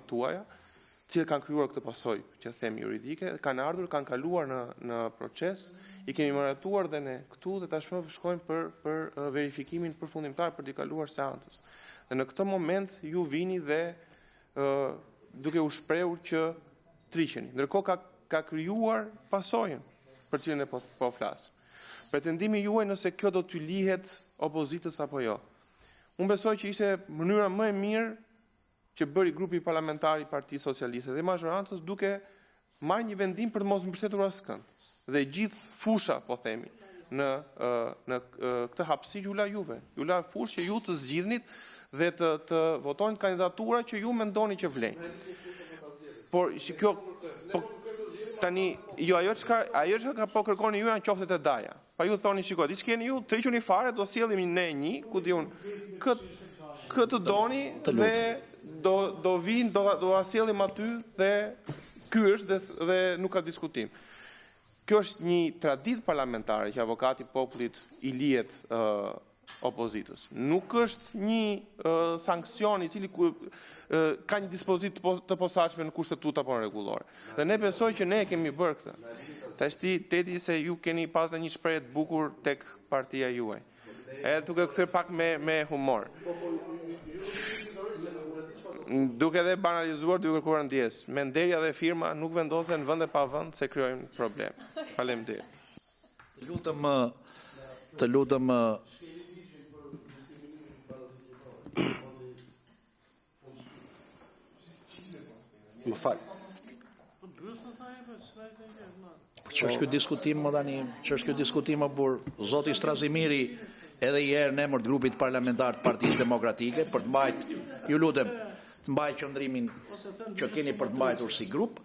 tuaja, të cilat kanë krijuar këtë pasojë, që them juridike, kanë ardhur, kanë kaluar në proces, i kemi miratuar dhe ne këtu dhe tashmë shkojmë për verifikimin përfundimtar për t'i kaluar seancës. Dhe në këtë moment ju vini dhe duke u shprehur që tërhiqeni, ndërkohë ka krijuar pasojën për të cilën ne po flasim. Pretendimi juaj nëse kjo do t'i lihet opozitës apo jo. Unë besoj që ishte mënyra më e mirë që bëri Grupi Parlamentar i Partisë Socialiste dhe mazhorancës duke marrë një vendim për të mos mbështetur askënd. Dhe gjithë fusha, po themi, në këtë hapësirë ju la juve, ju la fushë që ju të zgjidhnit dhe të votonit kandidatura që ju mendoni që vlejnë. Por si kjo po tani jo ajo çka ajo çka po kërkoni ju janë qoftet e daja. Pa ju thoni shiko, di ç'keni ju, tërhiquni fare, do sjellim ne një, ku di unë, kë kë të doni dhe do do vijnë, do do ta sjellim aty dhe ky është dhe dhe nuk ka diskutim. Kjo është një traditë parlamentare që avokati i popullit i lihet ë opozitës. Nuk është një ë sanksion i cili ku, ë, ka një dispozitë të po, të posaçme në kushtetutë apo në rregullore. Dhe ne besoj që ne e kemi bërë këtë. Tashti Tedi se ju keni pasur një shprehje të bukur tek partia juaj. Edhe duke kthyer pak me me humor. Duke edhe banalizuar, duke kërkuar ndjesë. Menderja dhe firma nuk vendosen në vende pa vend se krijojnë problem. Faleminderit. Të lutem, të lutem, më fal. Po ç'është ky diskutim më tani? Ç'është ky diskutim më burr? Zoti Strazimiri edhe një herë në emër të grupit parlamentar të Partisë Demokratike për të mbajt, ju lutem, të mbaj qëndrimin që keni për të mbajtur si grup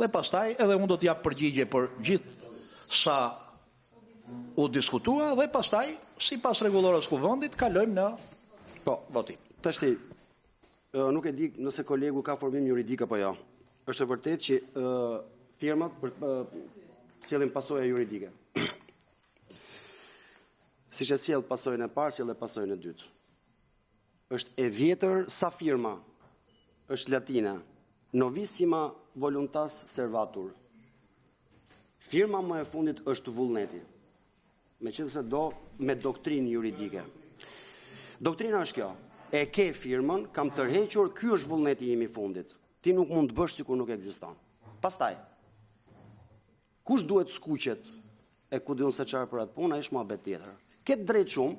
dhe pastaj edhe unë do të jap përgjigje për gjithë sa u diskutua dhe pastaj sipas rregullores së Kuvendit kalojmë në Po, votim. Tashti, nuk e di nëse kolegu ka formim juridik apo jo. Është e vërtetë që ë firmat për, ë, sjellin pasoja juridike. Siç e sjell pasojën e parë, sjell edhe pasojën e dytë. Është e vjetër sa firma. Është latine. Novissima voluntas servatur. Firma më e fundit është vullneti. Meqenëse do me doktrinë juridike. Doktrina është kjo. E ke firmën, kam tërhequr, ky është vullneti im i fundit. Ti nuk mund të bësh sikur nuk ekziston. Pastaj, kush duhet skuqet e ku diun se çfarë për atë punë, ai është muhabet tjetër. Ke të drejtë shumë,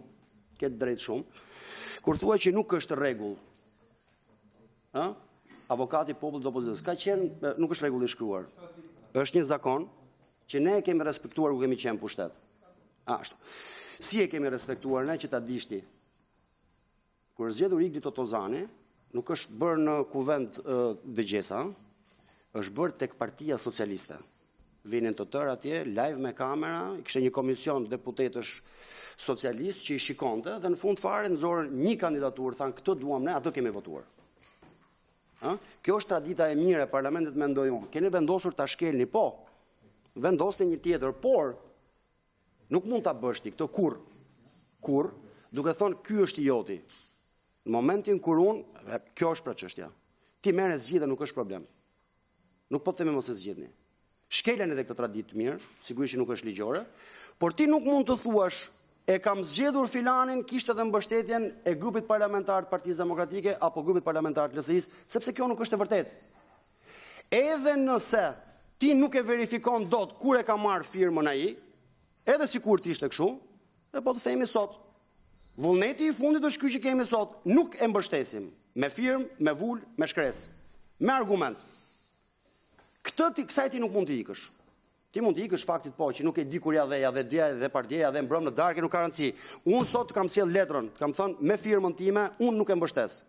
ke të drejtë shumë. Kur thua që nuk është rregull, ë? Avokati i popullit dhe opozitës ka qenë, nuk është rregull i shkruar. Është një zakon që ne e kemi respektuar kur kemi qenë në pushtet. Ashtu. Si e kemi respektuar ne që ta dish ti? Kur është zgjedhur Igli Totozani, nuk është bërë në kuvend dëgjesa, është bërë tek Partia Socialiste. Vinin të tërë atje, live me kamera, kishte një komision deputetësh socialist që i shikonte dhe në fund fare nxorën një kandidaturë, thanë këtë duam ne, atë kemi votuar. Ë? Kjo është tradita e mirë e parlamentit mendoj unë. Keni vendosur ta shkelni, po. Vendosni një tjetër, por nuk mund ta bësh ti këtë kurr. Kurr, duke thënë ky është i joti. Në momentin kur unë, dhe kjo është pra çështja. Ti merre zgjidhje, nuk është problem. Nuk po të themi mos e zgjidhni. Shkeleni edhe këtë traditë të mirë, sigurisht që nuk është ligjore, por ti nuk mund të thuash e kam zgjedhur filanin, kishte edhe mbështetjen e grupit parlamentar të Partisë Demokratike apo grupit parlamentar të LSI-s, sepse kjo nuk është e vërtetë. Edhe nëse ti nuk e verifikon dot kur e ka marrë firmën ai, edhe sikur të ishte kështu, e po të themi sot, vullneti i fundit është ky që kemi sot, nuk e mbështesim me firmë, me vul, me shkresë, me argument. Këtë ti kësaj ti nuk mund të ikësh. Ti mund të ikësh faktit po që nuk e di kur ja dhe, ja dhe dje, dhe pardje, ja dhe mbrëm në darkë, nuk ka rëndësi. Unë sot të kam sjell letrën, të kam thënë me firmën time, unë nuk e mbështes.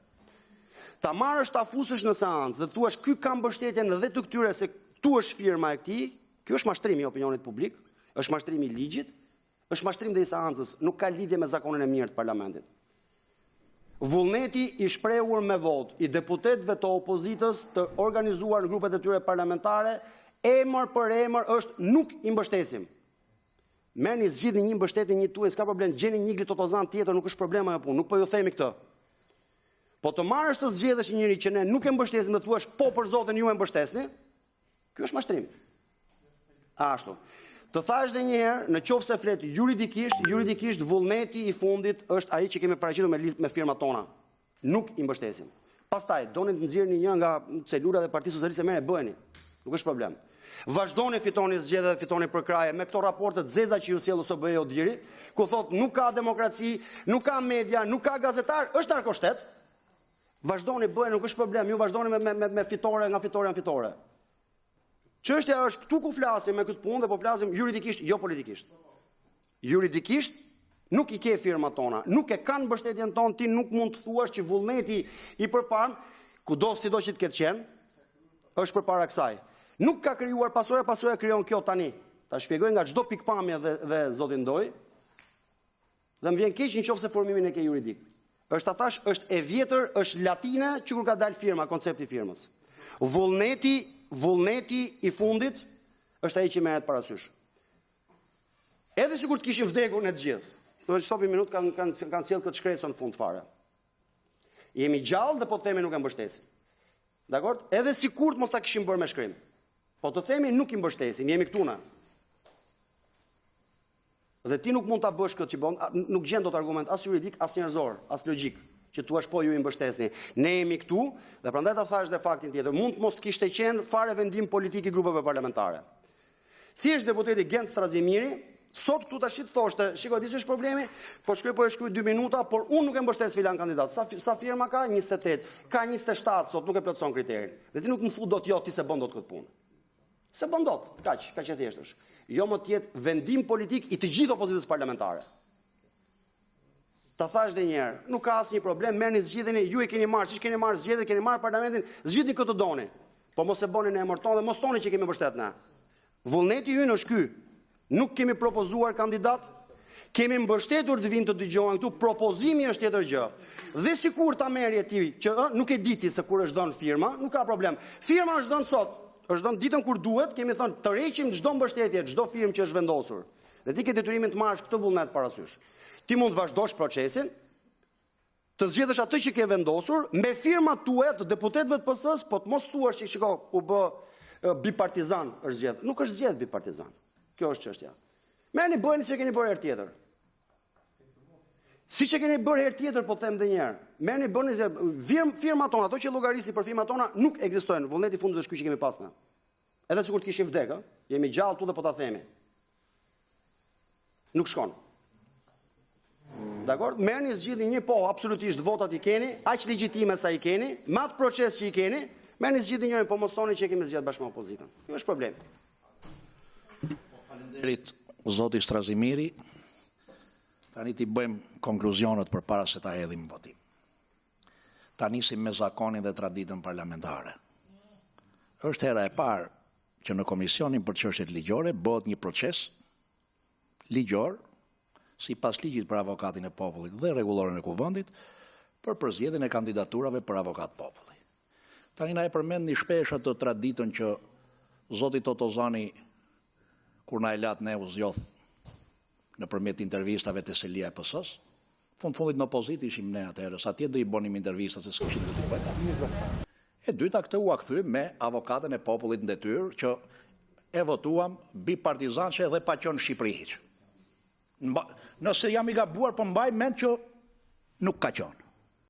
Ta marrësh ta fusësh në seancë dhe të thuash ky ka mbështetjen dhe të këtyre se këtu është firma e këtij, ky është mashtrimi i opinionit publik, është mashtrimi i ligjit, është mashtrim dhe i seancës, nuk ka lidhje me zakonin e mirë të parlamentit. Vullneti i shprehur me votë i deputetëve të opozitës të organizuar në grupet e tyre parlamentare, emër për emër është nuk i mbështesim. Merrni zgjidhni një mbështetni një tuaj, s'ka problem, gjeni një Igli Totozan tjetër, nuk është problem ajo punë, nuk po ju themi këtë. Po të marrësh të zgjedhësh një njeri që ne nuk e mbështesim dhe të thuash po për Zotin ju e mbështesni, ky është mashtrim. Ashtu. Të thash edhe një herë, në qoftë se flet juridikisht, juridikisht vullneti i fundit është ai që kemi paraqitur me listë me firmat tona. Nuk i mbështesim. Pastaj doni të nxjerrni një nga celulat e Partisë Socialiste, merre bëjeni. Nuk është problem. Vazhdoni fitoni zgjedhje dhe fitoni përkrahje me këto raporte të zeza që ju sjell OSBE Odiri, ku thot nuk ka demokraci, nuk ka media, nuk ka gazetar, është narkoshtet. Vazhdoni bëjeni, nuk është problem, ju vazhdoni me me me fitore nga fitore në fitore. Çështja është këtu ku flasim me këtë punë dhe po flasim juridikisht, jo politikisht. Juridikisht nuk i ke firmat tona, nuk e kanë mbështetjen tonë, ti nuk mund të thuash që vullneti i përparëm, kudo sido që të ketë qenë, është përpara kësaj. Nuk ka krijuar pasoja, pasoja krijon kjo tani. Ta shpjegoj nga çdo pikpamje dhe, dhe zotin Ndoj. Dhe më vjen keq nëse formimin e ke juridik. Është ta thash, është e vjetër, është latine që kur ka dalë firma, koncepti i firmës. Vullneti, vullneti i fundit është ai që merret parasysh. Edhe sikur të kishim vdekur ne të gjithë. Do të stop një minutë kanë kanë kanë sjell këtë shkresën në fund fare. Jemi gjallë dhe po të themi nuk e mbështesim. Dakor? Edhe sikur të mos ta kishim bërë me shkrim. Po të themi nuk i mbështesim, jemi këtu na. Dhe ti nuk mund ta bësh këtë që bën, nuk gjen dot argument as juridik, as njerëzor, as logjik, që thua po ju i mbështesni. Ne jemi këtu dhe prandaj ta thash dhe faktin tjetër, mund të mos kishte qenë fare vendim politik i grupeve parlamentare. Thjesht deputeti Gent Strazimiri sot këtu tash të thoshte, shiko, di ç'është problemi? Po shkoj po e shkruaj 2 minuta, por unë nuk e mbështes filan kandidat. Sa sa firma ka? 28. Ka 27 sot, nuk e plotson kriterin. Dhe ti nuk më thu dot jo, ti se bën dot këtë punë. Se bën dot, kaq, kaq e thjeshtë është. Jo më të jetë vendim politik i të gjithë opozitës parlamentare. Ta thash edhe një herë, nuk ka asnjë problem, merrni zgjidheni, ju e keni marrë, siç keni marrë zgjedhjet, keni marrë parlamentin, zgjidhni këtë të doni. Po mos e bëni në emër tonë dhe mos thoni që kemi mbështet ne. Vullneti ynë është ky. Nuk kemi propozuar kandidat, kemi mbështetur të vinë të dëgjohen këtu, propozimi është tjetër gjë. Dhe sikur ta merrje ti që ë, nuk e di ti se kur është dhënë firma, nuk ka problem. Firma është dhënë sot, është dhënë ditën kur duhet, kemi thënë tërheqim çdo mbështetje, çdo firmë që është vendosur. Dhe ti ke detyrimin të marrësh këtë vullnet parasysh. Ti mund të vazhdosh procesin, të zgjedhësh atë që ke vendosur me firmat tuaja të deputetëve të PS-s, po të mos thuash që shiko, u bë bipartizan është zgjedh. Nuk është zgjedh bipartizan. Kjo është çështja. Merrni bëjeni siç e keni bërë herë tjetër. Siç e keni bërë herë tjetër, po them edhe një herë. Merrni bëni se firm, firmat tona, ato që llogarisni për firmat tona nuk ekzistojnë. Vullneti i fundit është ky që kemi pas ne. Edhe sikur të kishim vdekë, ë, jemi gjallë këtu dhe po ta themi. Nuk shkon. Dakor? Merrni zgjidhni një po, absolutisht votat i keni, aq legjitime sa i keni, me atë proces që i keni, merrni zgjidhni njërin, po mos thoni që e kemi zgjedh bashkë me opozitën. Ky është problemi. Faleminderit zoti Strazimiri. Tani ti bëjmë konkluzionet përpara se ta hedhim në votim. Ta nisim me zakonin dhe traditën parlamentare. Është hera e parë që në Komisionin për Çështjet Ligjore bëhet një proces ligjor sipas ligjit për avokatin e popullit dhe rregulloren e kuvendit për përzgjedhjen e kandidaturave për avokat populli. Tani na e përmendni shpesh atë traditën që zoti Totozani kur na e lat ne u zgjodh nëpërmjet intervistave të selia e PS-s. Fund fundit në opozitë ishim ne atëherë, sa atje do i bënim intervista se s'kishim ku t'i bëjmë. E dyta këtë u kthyem me avokatën e popullit në detyrë që e votuam bipartizançe dhe pa qenë në Shqipëri hiç. Nëse jam i gabuar, po mbaj mend që nuk ka qenë.